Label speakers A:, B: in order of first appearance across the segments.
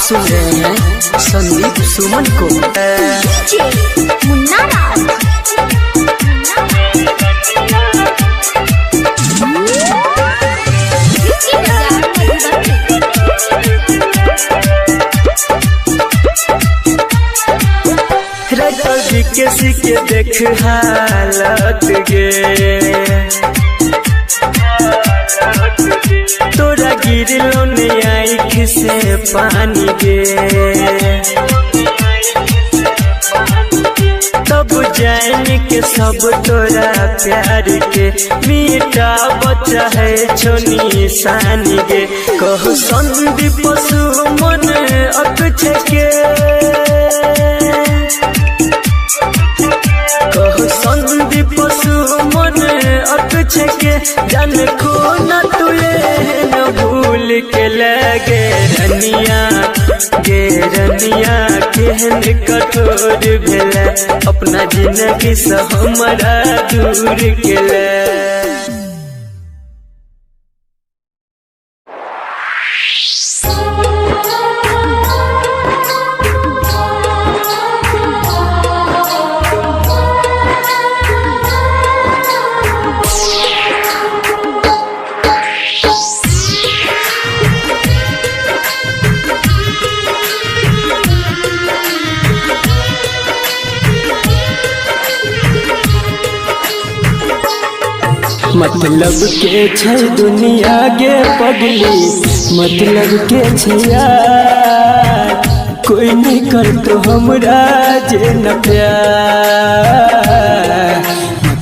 A: सुन रहे हैं संदीप सुमन को।
B: डीजे मुन्ना राज। डीजे बाजार मधुबनी।
C: राइटर जी के सी के देख हालत गे, तोरा गिरलो ने आँख से पानी गे। तब जान के सब तोरा प्यार के मीठा बच्चा है छोनी सानी गे। कहो संदीप सुमन अकछ के, कहो संदीप सुमन अकछ के, जान को न तुए न भूल के लगे रनिया गे रनिया। केहन कठोर भेला अपना जिंदगी से हमरा दूर गेला। मतलब के छै दुनिया गे पगली, मतलब के छै यार, कोई नहीं करतो हमरा जे न प्यार।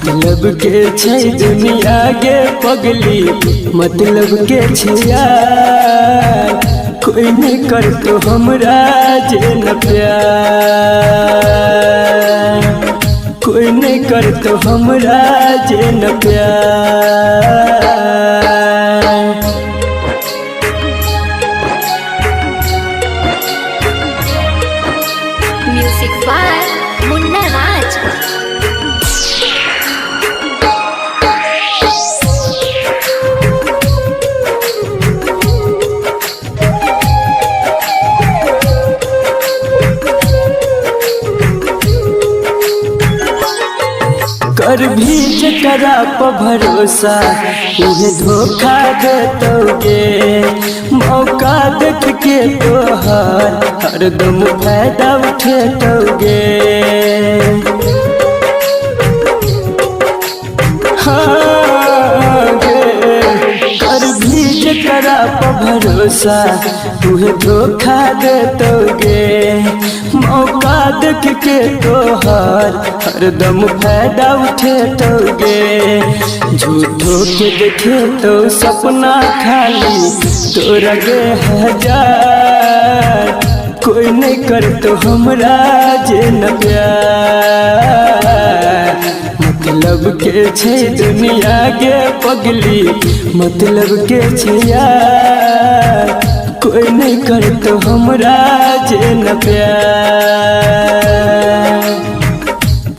C: मतलब के छै दुनिया गे पगली, मतलब के छै यार, कोई नहीं करतो हमरा जे न प्यार। कोई नहीं करतो हमरा जे न प्यार।
B: Music by Munna Raj.
C: कर भी जकरा पर भरोसा उहे धोखा देतोगे, मौका देख के तोहर हरदम फायदा उठेतोगे। हाँ गे, कर भी जकरा पर भरोसा उहे धोखा देतोगे, मौका देख के तोहर हरदम फायदा उठेतोगे। झूठो के देखे तो सपना खाली तोरा गे हजार, कोई नहीं करतो हमरा जे न प्यार। मतलब के छै दुनिया गे पगली, मतलब के छै यार, कोई नहीं करतो हमरा जे न प्यार।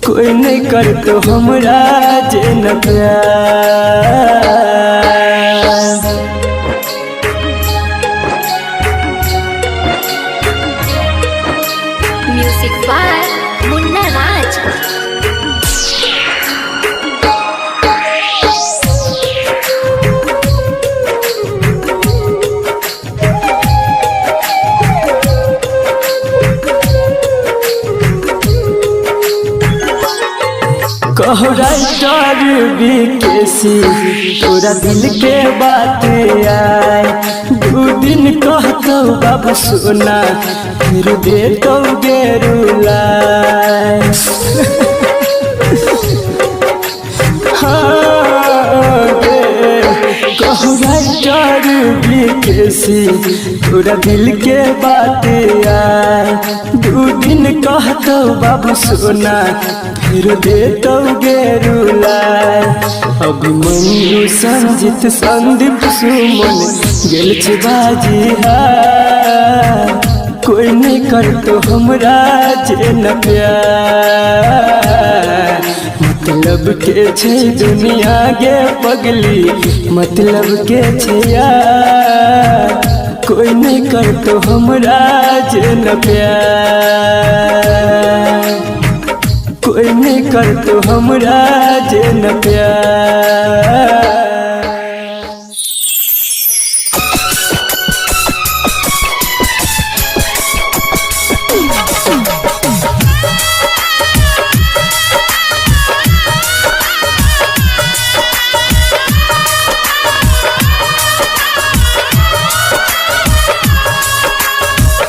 C: कोई नहीं करतो हमरा जे न प्यार।
B: Music by Munna Raj.
C: कहो राइटर बीकेसी तोरा दिल के बात आए, दू दिन कहतो बाबू सोना फिर दे तो गेरुलाए। हाँ गे, कहो राइटर बीकेसी तोरा दिल के बात आए, दू दिन कहतो बाबू सोना फिर दे तो गेरुलाए। अभिमन्यु संजित संदीप सुमन गेल छै बाजी हार, कोई नहीं करतो हमरा जे न प्यार। मतलब के छै दुनिया गे पगली, मतलब के छै यार, कोई नहीं करतो हमरा जेन प्यार, कोई नहीं करतो हमरा जेन प्यार।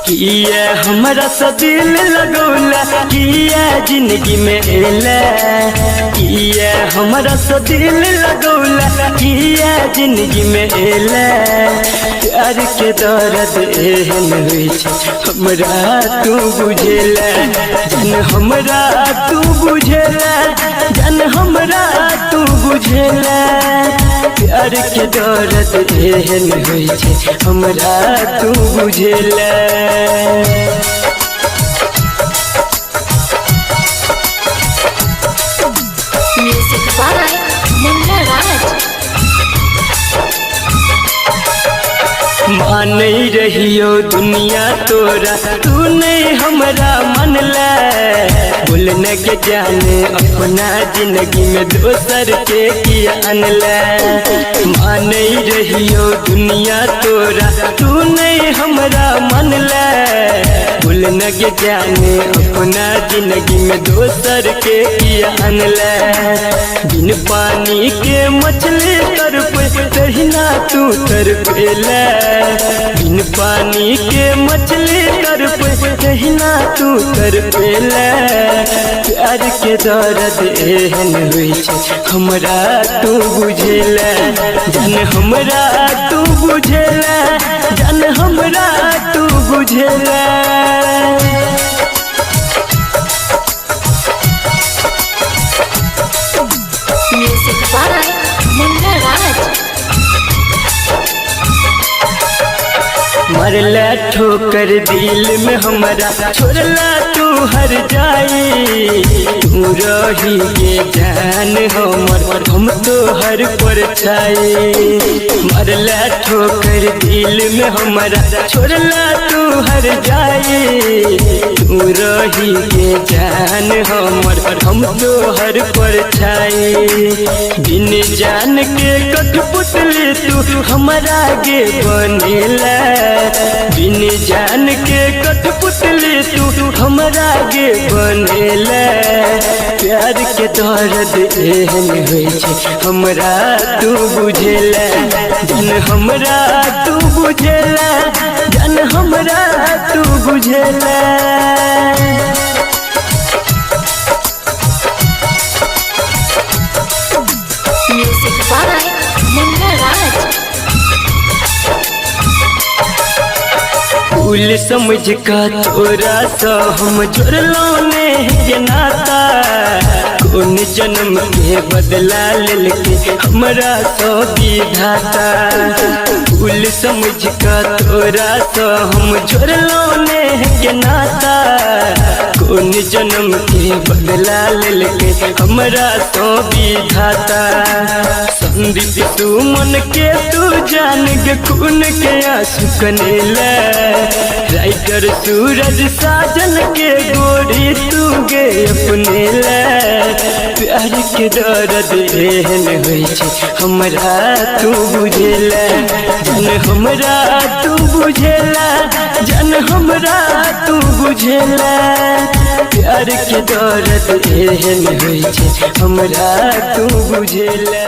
C: किया हमरा से दिल लगौला, किया जिंदगी में एला। किया हमरा से दिल लगौला, किया जिंदगी में एला। प्यार के दर्द एहन होइ छै हमरा तू बुझेला, जन हमरा तू बुझेला, जन हमरा तू बुझेला। प्यार के दर्द एहन होइ छै हमरा तू बुझेला।
B: म्यूजिक बाय मुन्ना राज।
C: मान रहियो दुनिया तोरा, तू नहीं हमरा मन ले। बोल न के जाने अपना जिंदगी में दोसर के किया अनले। मान रहियो दुनिया तोरा, तू नहीं हमरा मन ले। बोल न के जाने अपना जिंदगी में दोसर के किया अनले। बिन पानी के मछली तड़पे तहिना तू तड़पेला। बिन पानी के मछली तड़पे तहिना तू तड़पेला। प्यार के दर्द एहन होइ छै हमरा तू बुझेला, जन हमरा तू बुझेला, जन हमरा तू बुझेला।
B: म्यूजिक बाय मुन्ना राज।
C: मरला ठोकर दिल में हमरा, छोड़ला तू हर जाई। तू रही के जान हमर, हम तो हर पर छाई। मरला ठोकर दिल में हमरा, छोड़ला तू हर जाई। तू रही के जान हमर, हम तो हर पर छाई। बिन जान के कठपुतली तू हमरा गे बनेला। बिन जान के कठपुतली तू हमरा गे बनेला। प्यार के दर्द एहन होइ छै हमरा तू बुझेला, जन हमरा तू बुझेला, जन हमरा तू बुझेला।
B: म्यूजिक बाय मुन्ना राज।
C: फूल समझ का तोरा सा हम जुड़लो ने के नाता। कौन जन्म के बदला लेलके हमरा सो विधाता। फूल समझ का तोरा सा हम जुड़लो ने के नाता। कौन जन्म के बदला लेलके हमरा सो विधाता। संदीप सुमन के तू जान के खून के आंसू कनेला। राइटर सूरज साजन के गोरी तू गे अपने ले। प्यार के दर्द एहन होइ छै हमरा तू बुझेला, जन हमरा तू बुझेला, जन हमरा तू बुझेला। प्यार के दर्द एहन होइ छै हमरा तू बुझेला।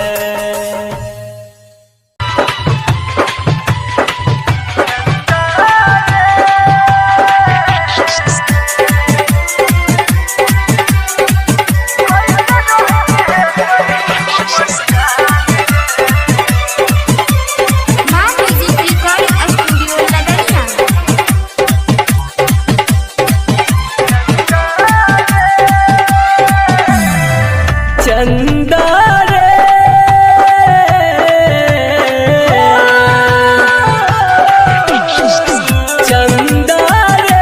B: माँ म्यूजिक रिकॉर्डिंग स्टूडियो लदनिया।
C: चंदा रे चंदा रे,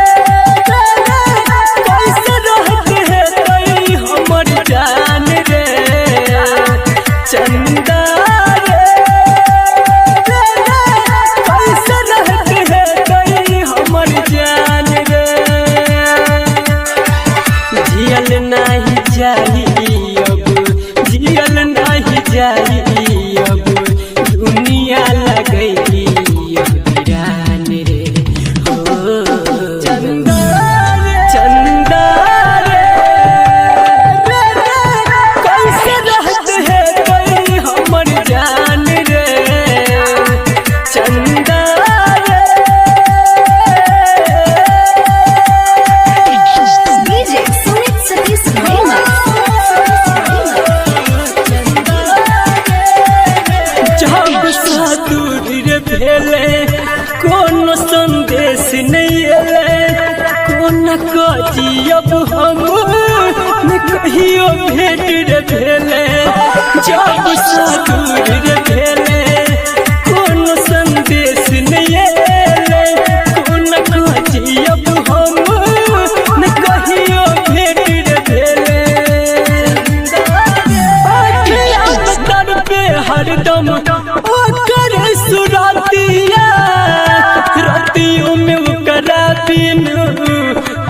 C: कैसे रहते हैं तई हमर जान रे। चंदा रे, कैसे रहते हैं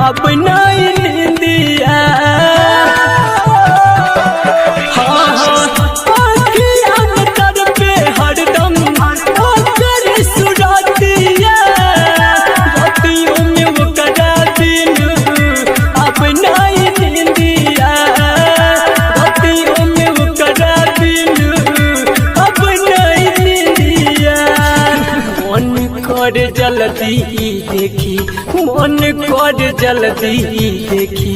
C: अब नहीं नींदिया। हाँ हाँ अखियां में तड़पे हरदम ओकर सुरतिया, रतियों में ओकरा बिनु अब नहीं नींदिया, रतियों में ओकरा बिनु अब नहीं नींदिया। मन कर जल्दी देखी, मन कर जल्दी देखी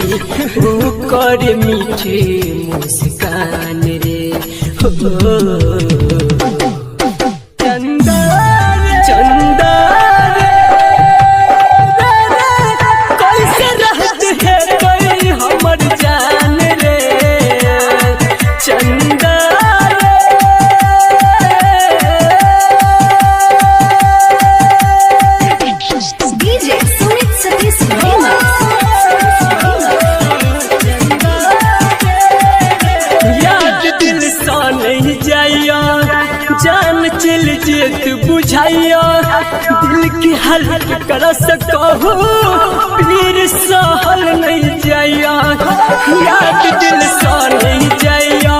C: ऊ कर मीठे मुस्कान रे हो। चंदा रे, चंदा रे, रे, रे, कैसे रहत है कोई हमर जान रे, चंदा रे।
B: DJ Sumit Satish Remix.
C: याद दिल सा नहीं जाइया, जान चल जेत बुझाइया, दिल की हल्क कर सकहु पीर सहल नहीं जाइया। याद दिल सा नहीं जाइया,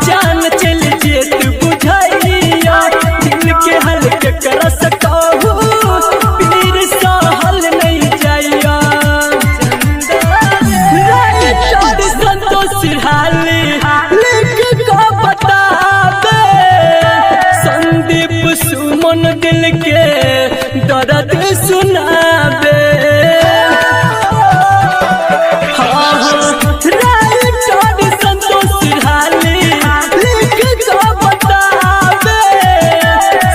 C: जान चल जेत बुझाइया, दिल के हल्क कर सकहु पीर सहल नहीं जाइया। राइटर संतोष हाली लिख को बताबे, संदीप सुमन दिल के दर्द सुनाबे। हाँ हाँ राइटर संतोष हाली लिख को बताबे,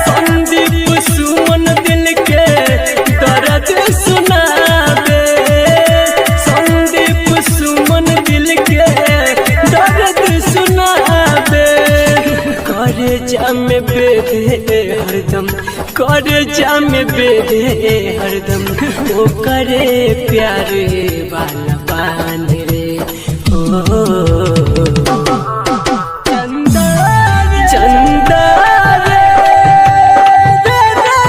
C: संदीप सुमन दिल के दर्द सुनाबे, संदीप सुमन दिल के दर्द सुनाबे। करे जाम बेधे हरदम, करे जाम बेधे हरदम ओ करे प्यारे वाला बान रे हो। चंदा रे, चंदा रे, रे, रे,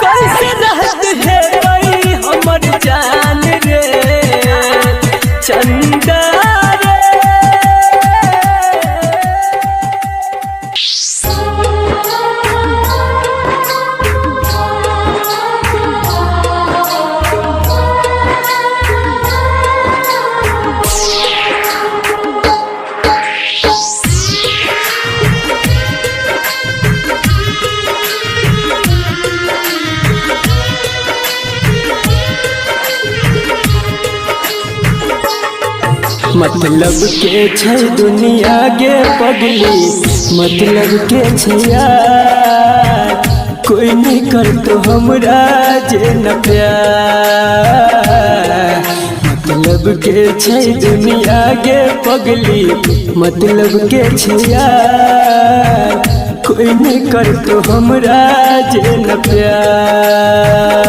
C: कैसे रहत है कोई हमर जान रे, चंदा रे। मतलब के छै दुनिया गे पगली, मतलब के छै यार, कोई नहीं करतो हमरा जे न प्यार। मतलब के छै दुनिया गे पगली, मतलब के छै यार, कोई नहीं करतो हमरा जे न प्यार।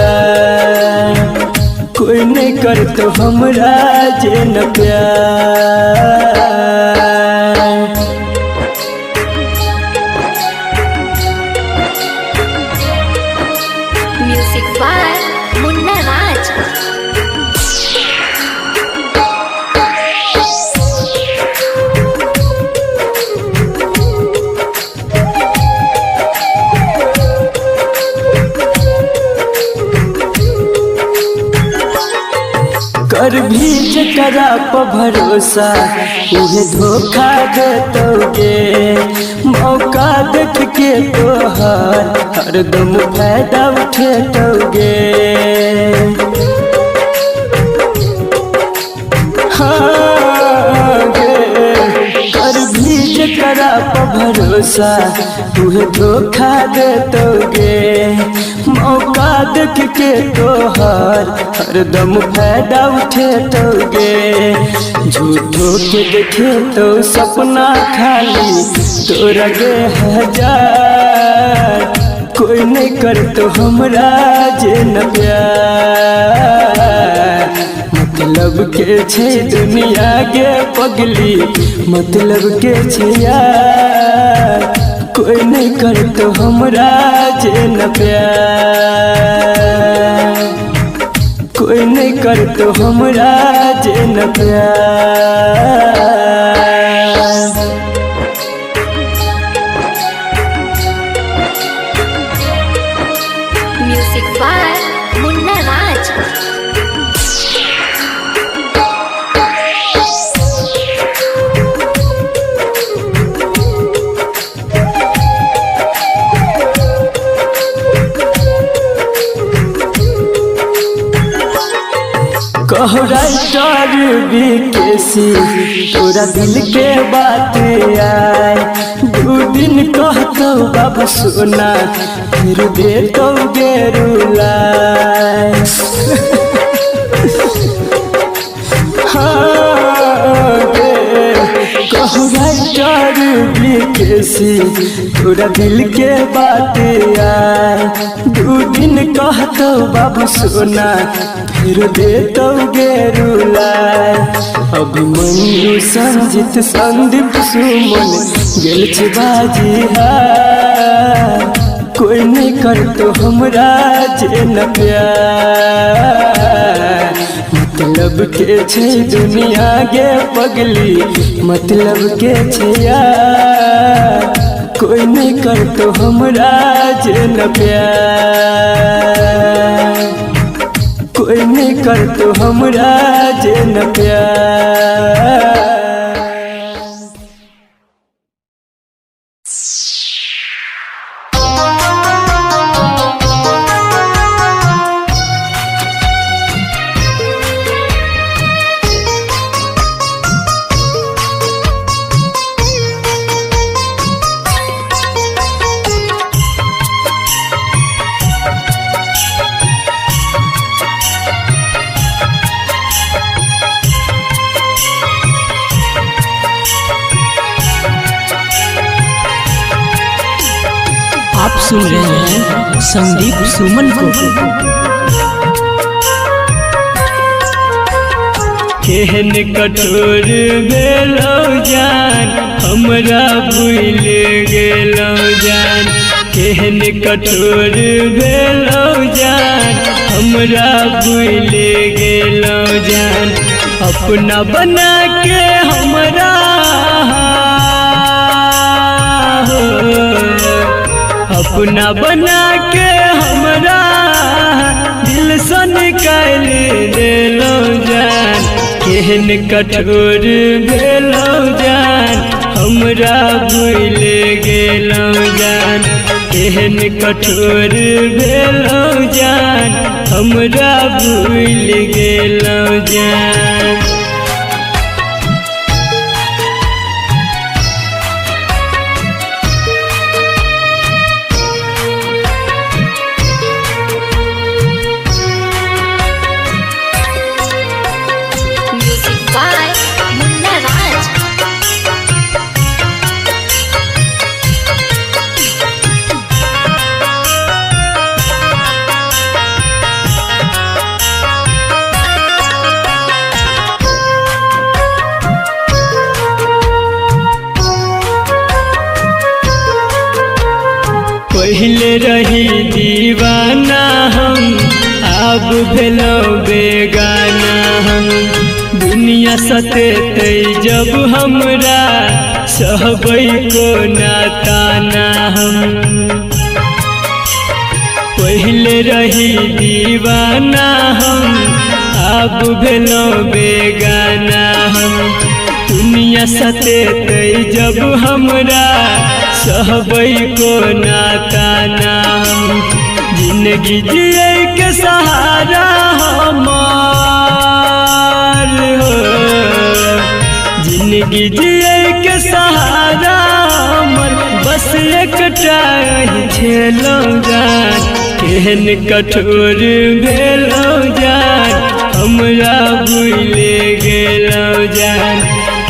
C: कोई नहीं करतो हमरा जे न प्यार।
B: Music by Munna Raj.
C: कर भी जकरा पर भरोसा उहे धोखा देतोगे, मौका देख के तोहर हरदम फायदा उठेतोगे। हाँ गे, कर भी जकरा पर भरोसा उहे धोखा देतोगे, मौका देख के तोहर हरदम फायदा उठेतोगे। झूठो के देखे तो सपना खाली तोरा गे हजार, कोई नहीं करतो हमरा जे न प्यार। मतलब के छै दुनिया गे पगली, मतलब के छै यार, कोई नहीं करतो हमरा जे न प्यार। कोई कोई नहीं करतो हमरा जे न प्यार।
B: Music by Munna Raj.
C: कहो राइटर विकेसी तोरा दिल के बात आए, दू दिन कहतो बाबू सोना फिर दे तो गेरुलाए। हाँ गे, कहो राइटर विकेसी तोरा दिल के बात आए, दू दिन कहतो बाबू सोना फिर दे तो गेरुलाए। अभिमन्यु संजित संदीप सुमन गेल छी बाजी हार, कोई नहीं करतो हमरा जे न प्यार। मतलब के छै दुनिया गे पगली, मतलब के छै यार, कोई नहीं करतो हमरा जे न प्यार। कोई नहीं करतो हमरा जे न प्यार।
A: आप सुन रहे हैं संदीप सुमन को।
C: केहन कठोर भेलो जान हमरा भूल गेलो जान, केहन कठोर भेलो जान हमरा भूल गेलो जान। अपना बना के हमरा हो, अपना बना के हमरा दिल से निकाल देलो जान, केहन कठोर भेलो जान हमरा भूल गेलो जान, केहन कठोर भेलो जान हमरा भूल गेलो जान।
B: Music by Munna Raj.
C: पहले रही दीवाना हम, अब भेलो बेगाना हम। दुनिया सतेतै जब हमरा सहबै को नाताना हम। पहले रही दीवाना हम, अब भेलो बेगाना हम। दुनिया सतेतै जब हमरा सहबै को नाताना हम। जिंदगी जिए के सहारा हमार हो, जिंदगी जिए के सहारा हमर बस एकटा झेलो जान, केहन कठोर भेलो जान हमरा भूल गेलो जान,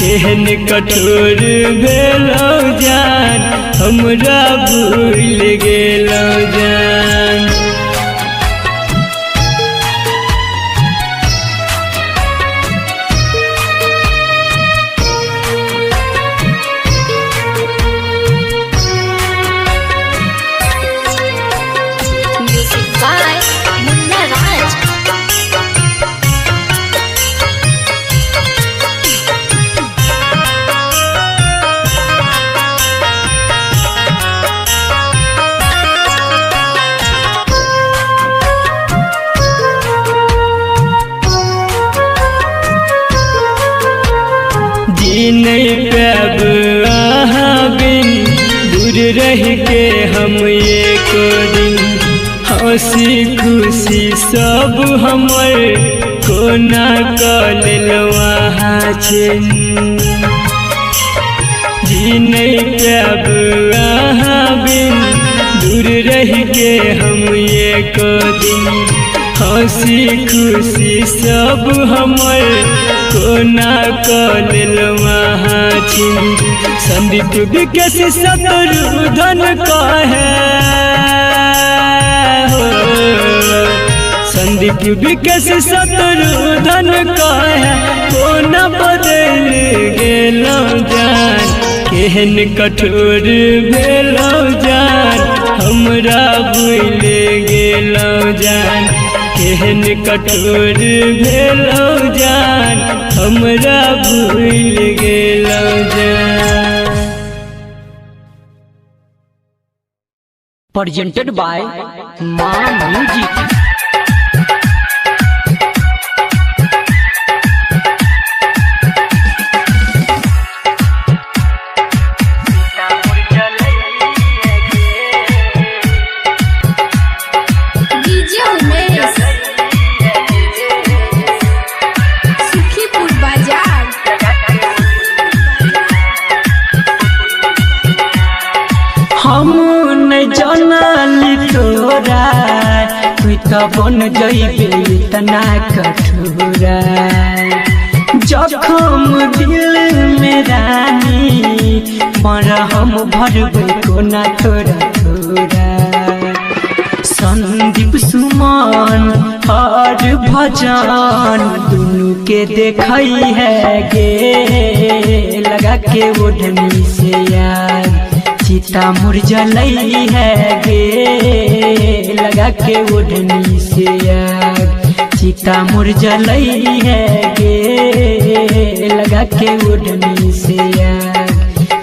C: केहन कठोर भेलो जान हमरा भूल गेलो जान।
B: Music by Munna Raj.
C: रह के हम एक दिन हंसी खुशी सब हमर कोना कऽ लेलहुँ छिन। जी नहीं पायब अहाँ बिन, दूर रह के हम एक दिन हंसी खुशी सब हमर कोना कऽ लेलहुँ छिन। संदीप विकेश शत्रुधन कहे हो, संदीप विकेश शत्रुधन कहे कोना बदल गेलहुँ जान, केहन कठोर भेलहुँ जान, हमरा भूल गेलहुँ जान, केहन कठोर भेलहुँ जान, हमरा भूल गेलहुँ जान।
A: Presented by Maa music.
B: DJ Umesh, Sukhipur बाजार।
C: हम नहीं जानली तोरा, तुई तो बन जइबे इतना कठोरा, जखम दिल में रानी मरहम भरबे कोना थोड़ा थोड़ा। संदीप सुमन और भजन दुनू के देखई है गे, लगा के ओढ़नी से यार चिता मुरझलई है गे, लगा के ओढ़नी से यार चिता मुरझलई है गे, लगा के ओढ़नी से यार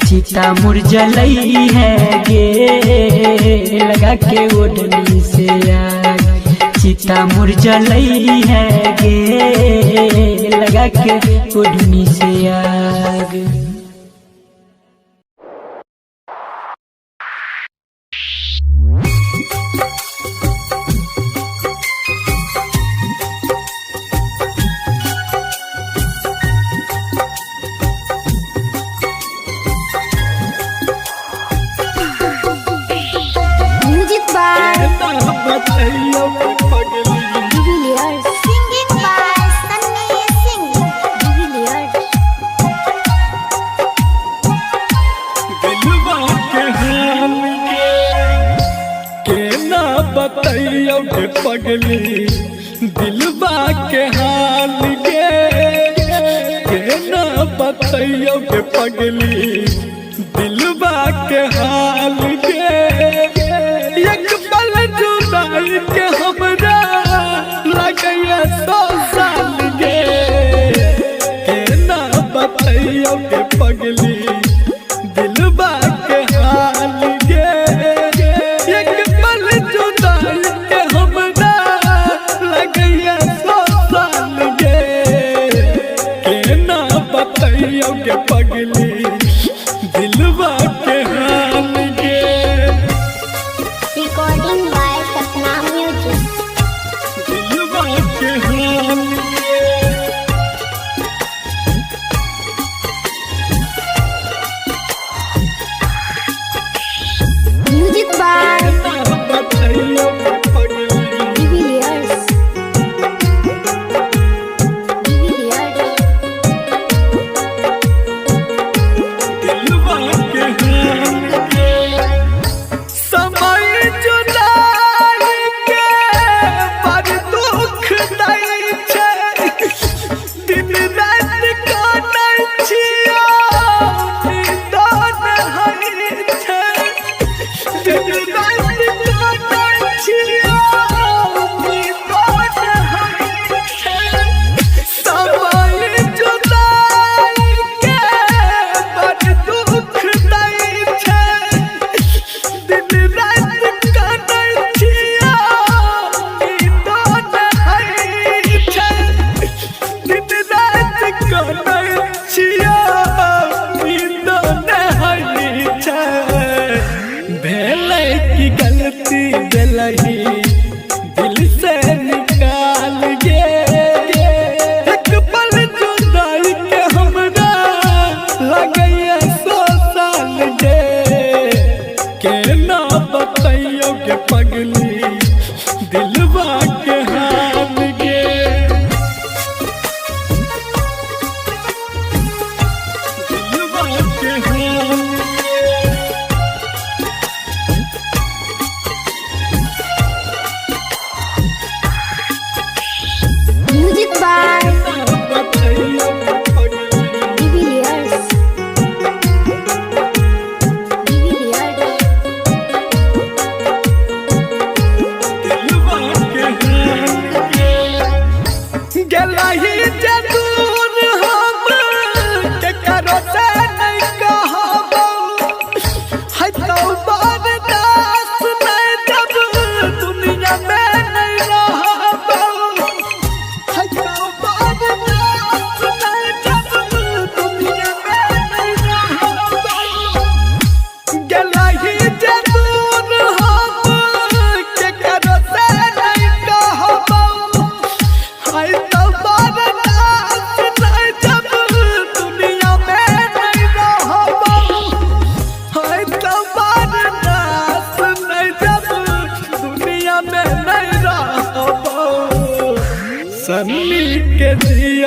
C: चिता मुरझलई है गे, लगा के ओढ़नी से यार चिता मुरझलई है गे, लगा के ओढ़नी से यार।
B: Music by de Villiers, singing by Sunny Singh de Villiers.
D: केना बतैयौ गे पगली दिलबा के हाल गे, केना बतैयौ गे पगली दिलबा के हाल गे, एक पल जुदाई के हमरा लगैया 100 साल गे, केना बतैयौ गे पगली दिलबा के हाल गे, एक पल जुदाई के हमरा लगैया 100 साल गे, केना बतैयौ गे पगली दिलबा के हाल गे।
B: Recording by Sapna music.
D: दिलबा के हाल गे।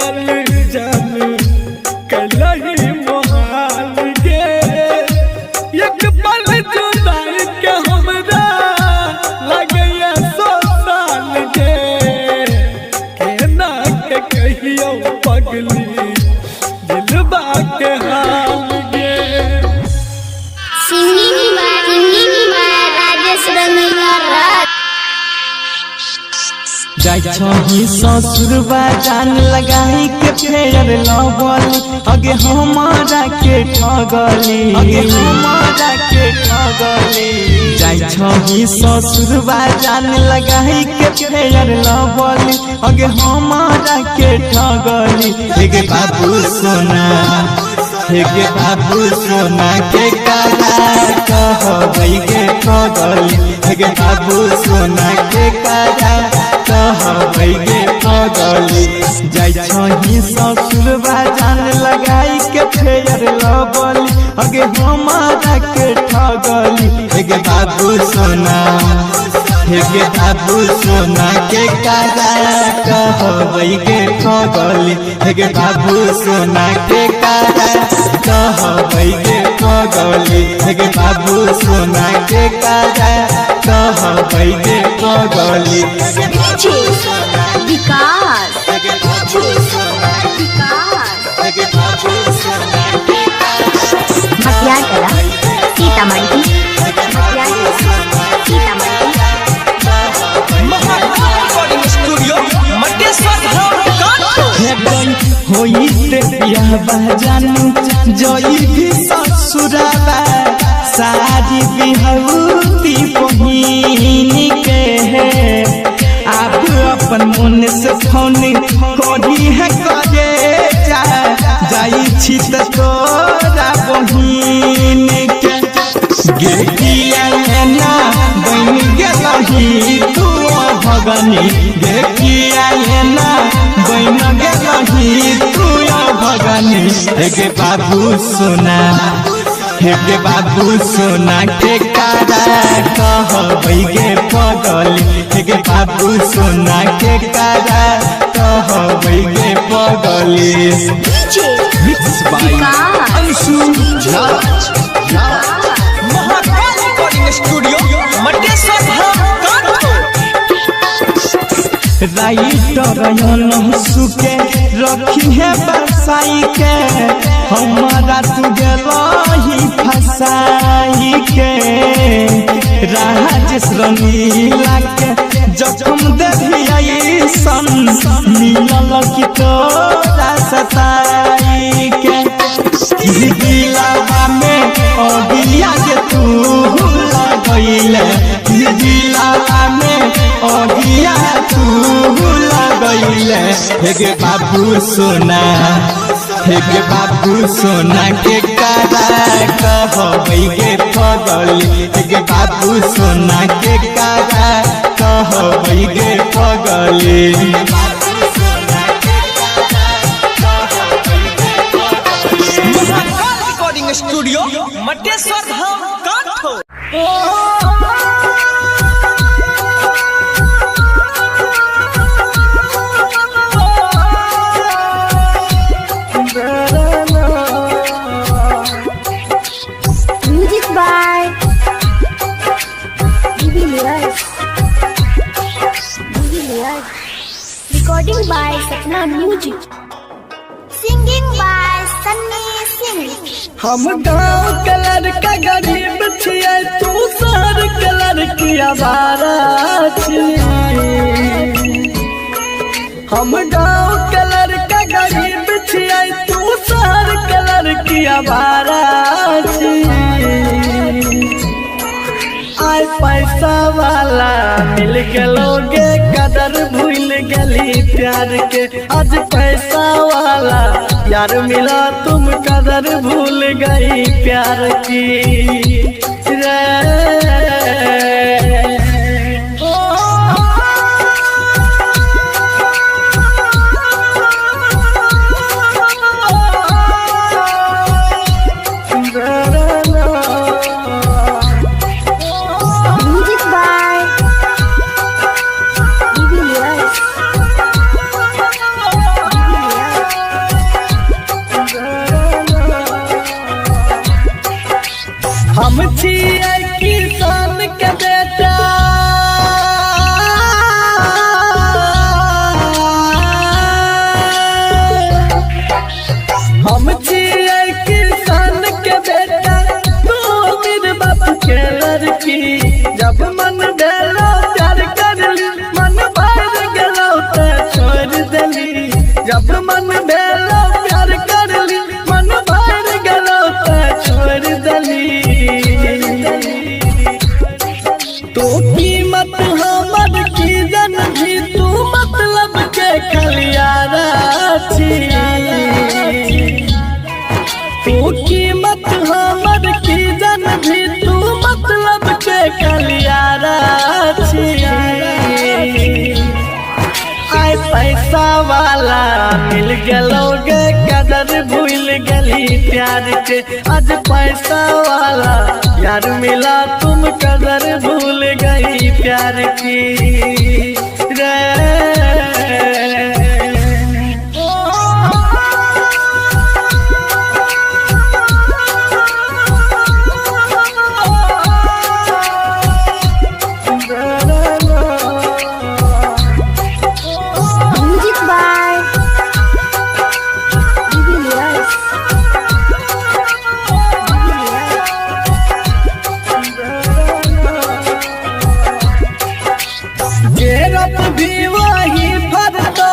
D: जियल जान कलही मोहाल गे। एक पल जुदाई के हमरा लगैया सौ साल गे। केना के कहियो पगली दिलबा के हाल गे।
B: Singing by Rajesh Rangila Raj.
C: जाइ छही ससुरबा जान लगाई के फेर लबल, अगे हमारा के ठगली, अगे हमारा के ठगली। जाइ छही ससुरबा जान लगाई के फेर लबल, अगे हमारा के ठगली। हे बाबू सोना, हे गे बाबू सोना के काला कहबै गे ठगली। हे गे बाबू सोना के काला कहबै गे ठगली। जाइ छही ससुरबा जान लगाई के फेर लबली, अगे हमारा के ठगली। हे गे बाबू सोना, हे गे बाबू सोना के काला कहबै गे ठगली। हे गे बाबू सोना के काला कहबै गे ठगली। हे गे बाबू सोना के काला कहबै गे ठगली।
B: DJ Vikas. Vikas. Matiyarkala Sitamarhi. Matiyarkala Sitamarhi.
A: Mahakal recording studio Mateshwar Dham Kanpur.
C: हे गई होई ते बियाह जानू जई भी ससुराबा, सारी बिहौती बहिन के है। आप अपन मन से फोन करी है करे जा, जाई छी त तोरा बहिन के। गेटिया एना बन गेलही तू भगनी, गेटिया एना बन गेलही तू भगनी। हे गे बाबू सोना, हे गे बाबू सोना के कारा कहबै गे पगली। हे गे बाबू सोना के कारा कहबै गे पगली।
B: DJ
D: mix by
B: Vikas.
D: Anshu Raj.
A: Mahakal recording studio Mateshwar Dham Kanpur.
C: Writer Anshu के रखी है बसाई के, हमारा तू गेलही फसाई के। राजेश रंगीला के जखम देवी सन मिलल की तोरा सताई के। दिलावा में अगिया के तू लगैले, दिलावा में अगिया तू लगैले। हे गे बाबू सोना, हे गे बाबू सोना के कारा कहबै गे पगली। हे गे बाबू सोना के कारा कहबै गे पगली।
A: Mahakal recording studio Mateshwar Dham Kanpur.
B: Music by De Villiers. De Villiers. Recording by Sapna Music. Singing by Sunny Singh.
D: हम गाँव के लड़का गरीब छियै, तू शहर के लड़की आवारा छियै। हम गाँव के लड़का गरीब छियै, तू शहर के लड़की आवारा छियै। आइ पैसा वाला मिल गेलोगे, कदर भूल गली प्यार के। आज पैसा वाला यार मिला, तुम कदर भूल गई प्यार की रे। ओ
B: Music by De Villiers. De Villiers.
D: हम छियै किसान के बेटा, हम छियै किसान के बेटा, तू अमीर बाप के लड़की। जब मन भेलो प्यार करली, मन भर गेलो ते छोड़ देली। जब मन भेलो प्यार करली, मन भर गेलो ते छोड़ देली। तू कीमत हमर की जन भी, तू मतलब के खलियारा छी। तू कीमत हमर की जन भी, तू मतलब के खलियारा छी। आइ पैसा वाला मिल गेलो गे, कदर भूल गेली प्यार के। आज पैसा वाला यार मिला, तुम कदर भूल गई प्यार की रे।
B: Music by De Villiers.
D: गेरत भी वही फरतो,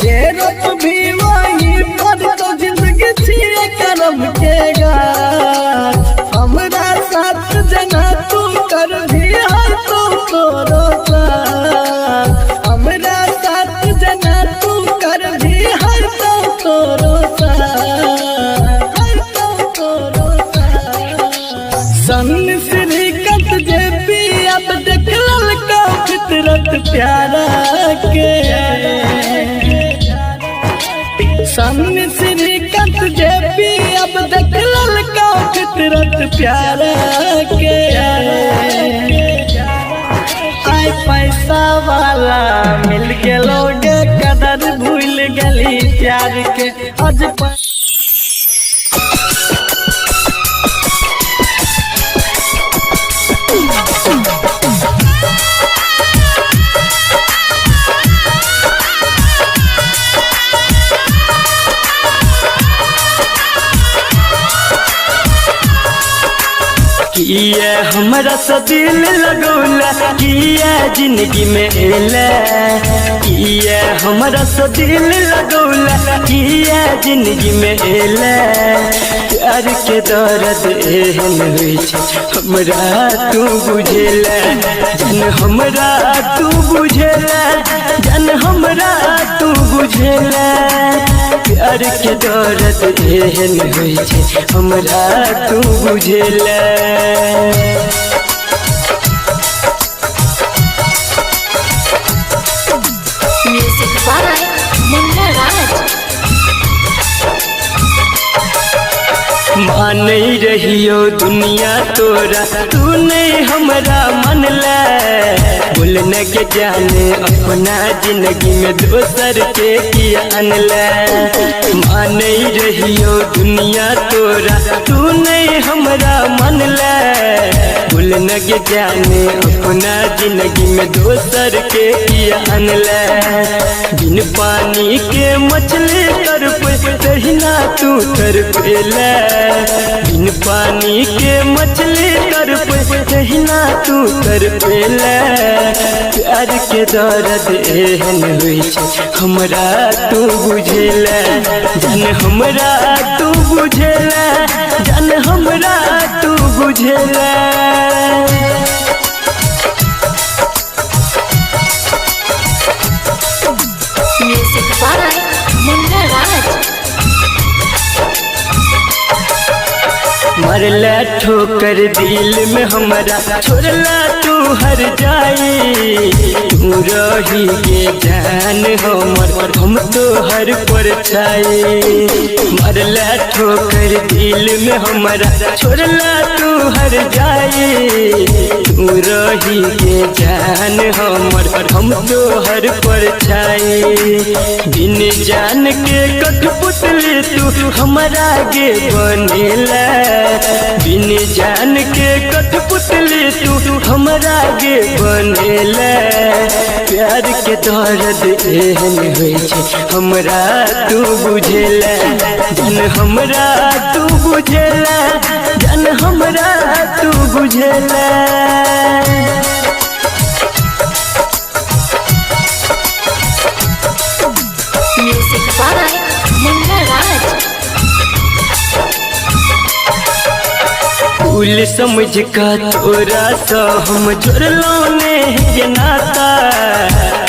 D: गेरत भी वही फरतो, जिंदगी छिए करम के गाछ। हमरा साथ जना तू कर भी है तू तोरो साथ। हमरा साथ जना तू कर भी है तू तोरो साथ, है तू तोरो साथ। सन श्रीकंत जे पी अब देखल का फितरत प्यारा के। सन श्रीकंत जे पी अब देखल का फितरत प्यारा के। आइ पैसा वाला मिल गेलो गे, कदर भूल गेली प्यार के। आज
C: किया हमरा से दिल लगौला, किया जिंदगी में एला। किया हमरा से दिल लगौला, किया जिंदगी में एला। प्यार के दर्द एहन होइ छै, हमरा तू बुझेला। जन हमरा तू बुझेला, जन हमरा तू बुझेला। प्यार के दर्द एहन होइ छै, हमरा तू बुझेला।
B: Music by Munna Raj.
C: मान रहियो दुनिया तोरा, तू नहीं हमरा मन ले। बोलने के जाने अपना जिंदगी में दोसर के किया अनले। मान रहियो दुनिया तोरा, तू नहीं हमरा मन ले। बोलने के जाने अपना जिंदगी में दोसर के किया अनले। बिन पानी के मछली तड़प तहिना तू तड़पेला। बिन पानी के मछली तड़प तहिना तू तड़पेला। प्यार के दर्द एहन होइ छै, हमरा तू बुझेला। जन हमरा तू बुझेला, जन हमरा तू बुझेला।
B: Music by Munna Raj.
C: मन मरला ठोकर दिल में हमरा छोड़ला तू हर जाई। तू रही के जान हमर हम तो हर पर छाई। मरला ठोकर दिल में हमरा छोड़ला तू हर जाई। तू रही के जान हमर हम तो हर पर छाई। बिन जान के कठपुतली तू हमरा गे बनेला। बिन जान के कठपुतली तू हमरा गे बनेला। प्यार के दर्द एहन होइ छै हमरा तू बुझेला। जन हमरा तू बुझेला, जन हमरा तू बुझेला।
B: Music by Munna Raj.
C: फूल समझ का तोरा सा हम जुड़लो ने ये नाता।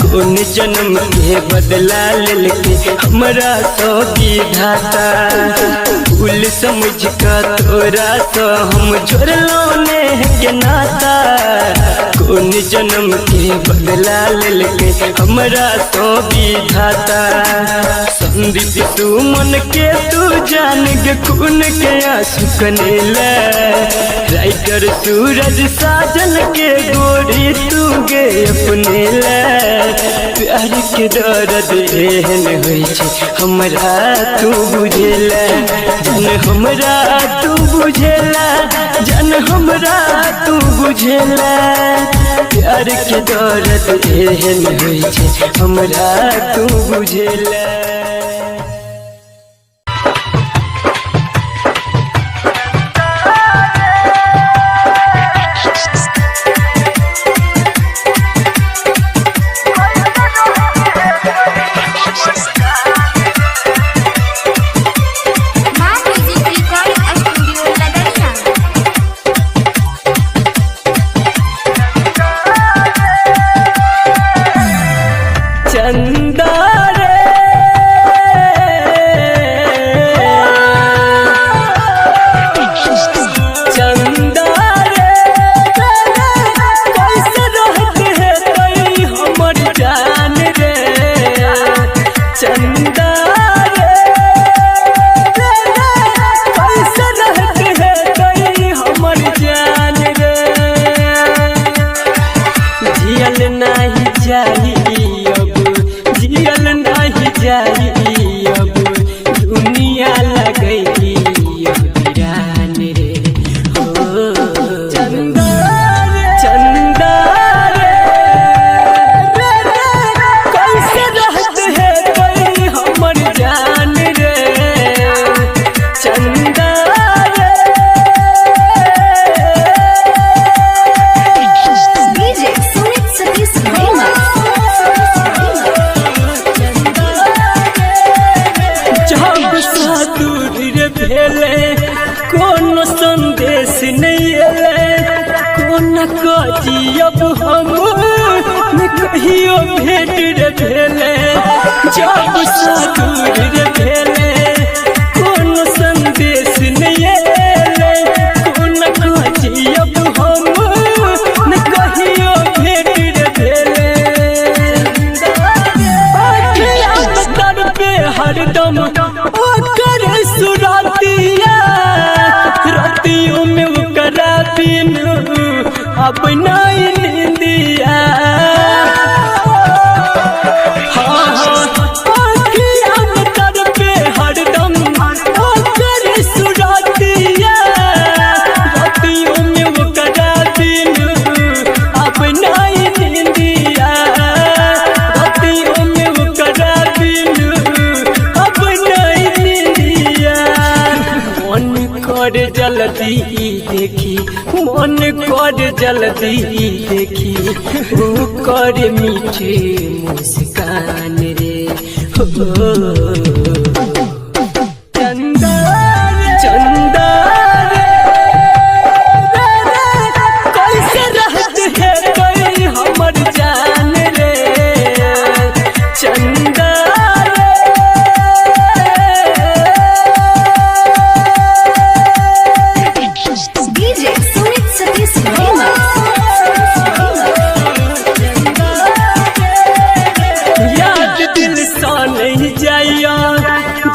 C: कौन जन्म के बदला लेलके हमरा सो विधाता। फूल समझ का तोरा सा हम जुड़लो ने ये नाता। कौन जन्म के बदला लेलके हमरा सो विधाता। संदीप सुमन के तू जान के खून के आंसू कनेला। राइटर सूरज साजन के गोरी तू गे अपने ला। प्यार के दर्द एहन होइ छै हमरा तू बुझेला। जन हमरा तू बुझेला, जन हमरा तू बुझेला। प्यार के दर्द एहन होइ छै हमरा तू बुझेला।
B: माँ म्यूजिक रिकॉर्डिंग स्टूडियो लदनिया।
C: चंदा रे चंदा रे कैसे रहते हैं तई हमर जान रे। चंदा रे कैसे रहते हैं तई हमर जान रे। जियल नहीं जाई अब, जियल नहीं जाई अब, दुनिया लगई अब वीरान रे। हो चंदा रे, चंदा रे कैसे रहते हैं तई हमर जान रे। चंदा रे।
B: DJ Sumit Satish Remix.
C: जब सादूर रे भेले कोनो संदेश नहीं एले। कोन कजियब हम न कहियो भेट रे भेले। जब सादूर रे भेले कोनो संदेश नहीं एले। कोन कजियब हम न कहियो भेट रे भेले। तर पे हरदम ओकर सुरतिया। रतियों में ओकरा बिनु अपना निंदिया। हाँ हाँ अखिया तर पे हरदम ओकर सुरतिया। रतियों में ओकरा बिनु अपना निंदिया। रतियों में ओकरा बिनु अपना निंदिया। मन कर जल्दी देखी, मन कर जल्दी देखी, ऊ कर मीठे मुस्कान रे। हो चंदा रे, चंदा रे कैसे रहते हैं तई हमर जान रे। चंदा रे।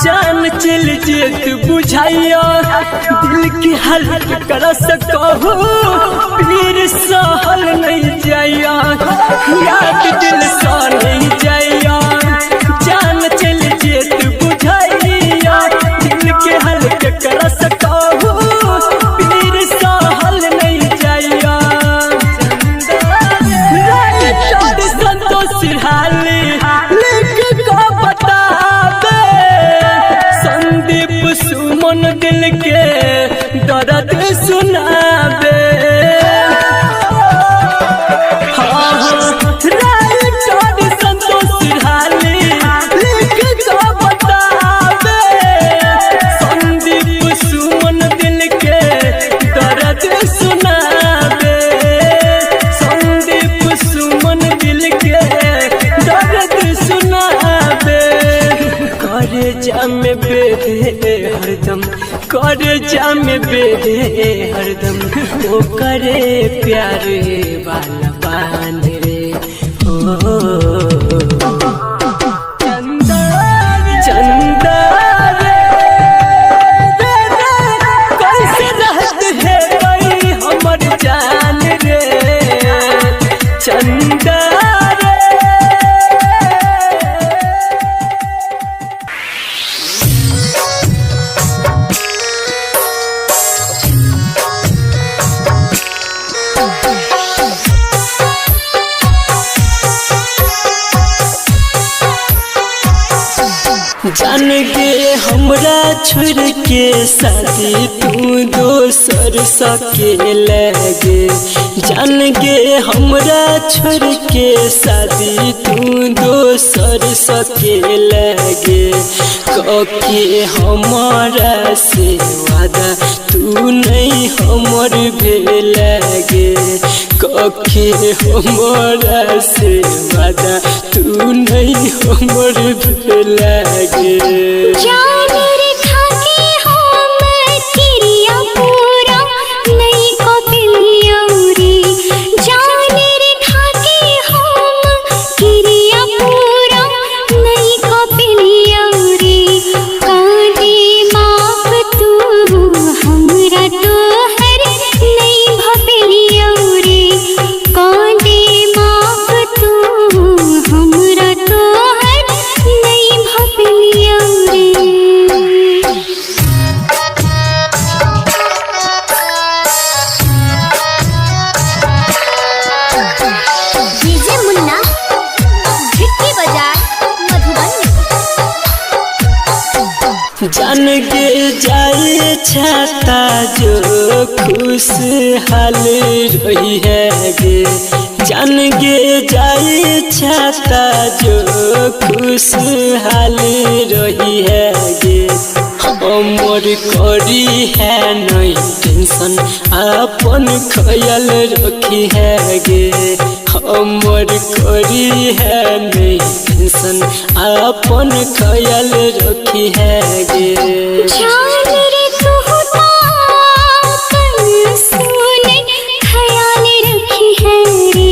C: जान चल जेत बुझाइया दिल की हालत कर सकहु पीर सहल नहीं जाइया याद दिल सा नहीं जाइया जान चल जेत बुझाइया दिल के हालत कर सकहु पीर सहल नहीं जाइया राइटर संतोष हाली लिख को बताबे संदीप सुमन दिल के दर्द सुनाबे। हाँ हाँ, राइटर संतोष हाली लिख को बताबे संदीप सुमन दिल के दर्द सुनाबे संदीप सुमन दिल के दर्द सुनाबे। करे जाम बेधे हरदम करे जाम बेधे हरदम ओ करे प्यारे वाला बान रे ओ चंदा चंदा रे कैसे रहत है भाई हमर जान रे चंदा रे। जान के हमरा छोड़ के शादी तू दोसर सके लगे जान के हमरा छोड़ के शादी तू दोसर सके लगे कके हमारा से वादा तू नहीं हमर भेल गे कके हमारा से वादा तू नहीं हमर भेल गे।
B: जान रे खाके हम किरिया पूरा नहीं को पिलियौरी जान रे खाके हम किरिया पूरा नहीं को पिलियौरी कादे माफ तू हमरा तोहर नहीं भपिलियौरी कादे माफ तू हमरा तोहर नहीं भपिलियौरी। डीजे मुन्ना भिट्टी बाजार मधुबनी।
C: जान के जाए छाता जो खुशहाल रही है गे जान के जाए छाता जो खुशहाल रही है गे हमर करी है नहीं टेंशन अपन ख्याल रखी है गे हमर करी है नहीं टेंशन अपन ख्याल रखी है गे।
B: जान रे तू ताकन सुने ख्याल रखी है रे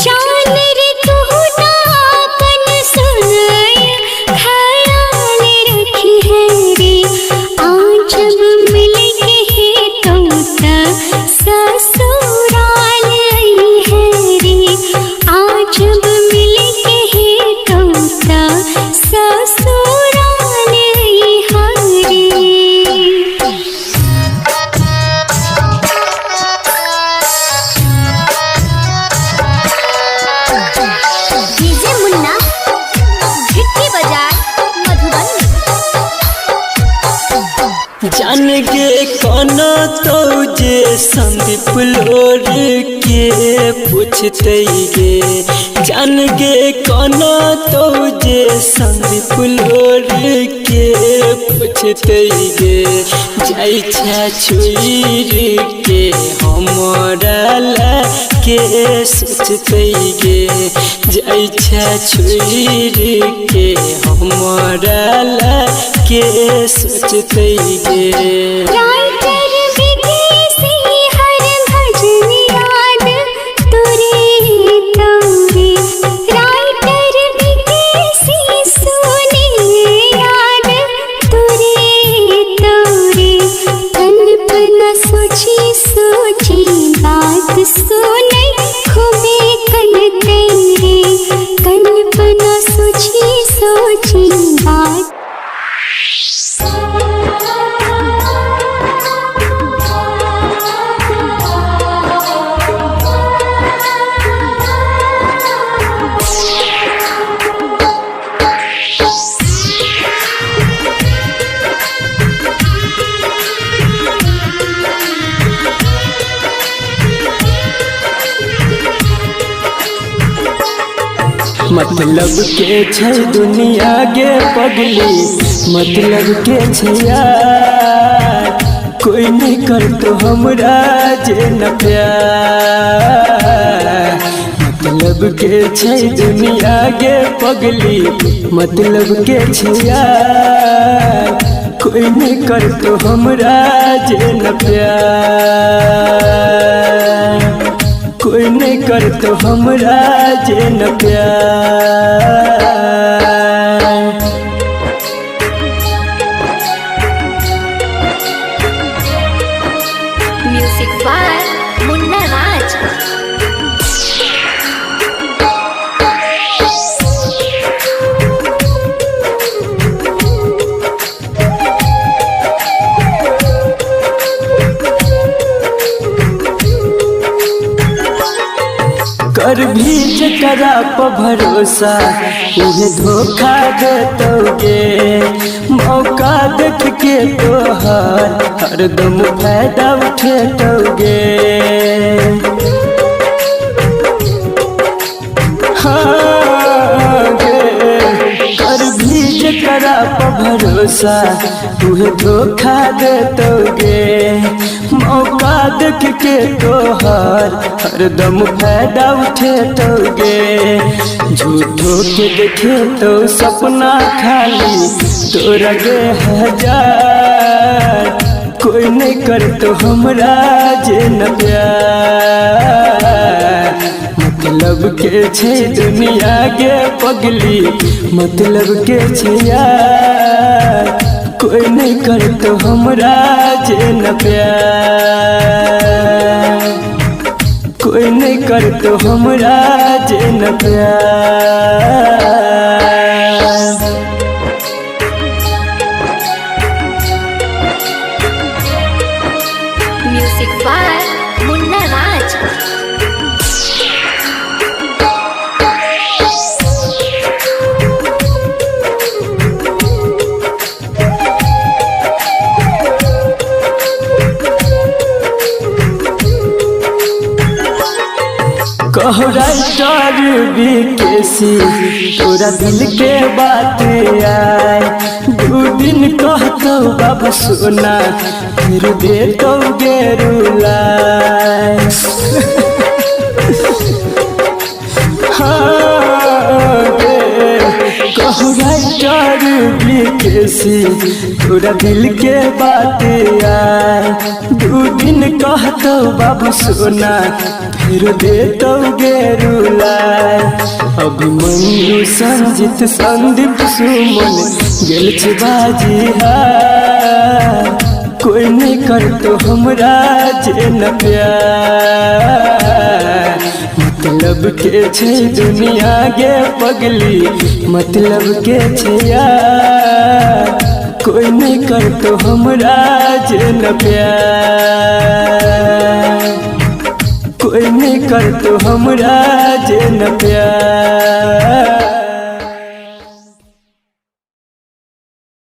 B: जान रे तू ताकन सुने ख्याल रखी है रे आज जब मिल के तो ससुराल आई है रे आज जब मिल के तो ससुराल आई है रे। डीजे मुन्ना भिट्टी बाजार मधुबनी।
C: जान के कोना तो जे संदीप लोर के पूछते गे जान के कोना तो जे संदीप लोर के पूछते गे जाई छा छुईर के हमरा ला के सोचते गे जाई छा छुईर के हमरा ला के सोचते गे।
B: राइटर विदेशी हर भजन याद तोरे तोरे राइटर विदेशी सुने याद
C: मतलब के छै दुनिया गे पगली, मतलब के छै यार। कोई नहीं करतो हमरा जे न प्यार। मतलब के छै दुनिया गे पगली, मतलब के छै यार। कोई नहीं करतो हमरा जे न प्यार। कोई नहीं करतो हमरा जे न प्यार।
B: Music by Munna Raj.
C: कर भी जकरा पर भरोसा उहे धोखा देतोगे। मौका देख के तोहर हरदम फायदा उठेतोगे। हाँ गे, कर भी जकरा पर भरोसा उहे धोखा देतोगे। मौका देख के तोहर हरदम फायदा उठेतोगे। झूठो के देखे तो सपना खाली तोरा गे हजार। कोई नहीं करतो हमरा जे न प्यार। मतलब के छै दुनिया गे पगली, मतलब के छै यार। कोई नहीं करतो हमरा जे न प्यार। कोई नहीं करतो हमरा जे न प्यार।
B: Music by Munna Raj.
C: कहो राइटर विकेसी तोरा दिल के बात आए। दू दिन कहतो बाबू सोना फिर दे तो गेरुलाए। हाँ गे, कहो राइटर विकेसी तोरा दिल के बात आए। दू दिन कहतो बाबू सोना फिर दे तो गेरुलाए। अभिमन्यु संजित संदीप सुमन गेल छै बाजी हार। कोई नहीं करतो हमरा जे न प्यार। मतलब के छै दुनिया गे पगली, मतलब के छै यार। कोई नहीं करतो हमरा जे न प्यार। कोई नहीं करतो हमरा जे न प्यार।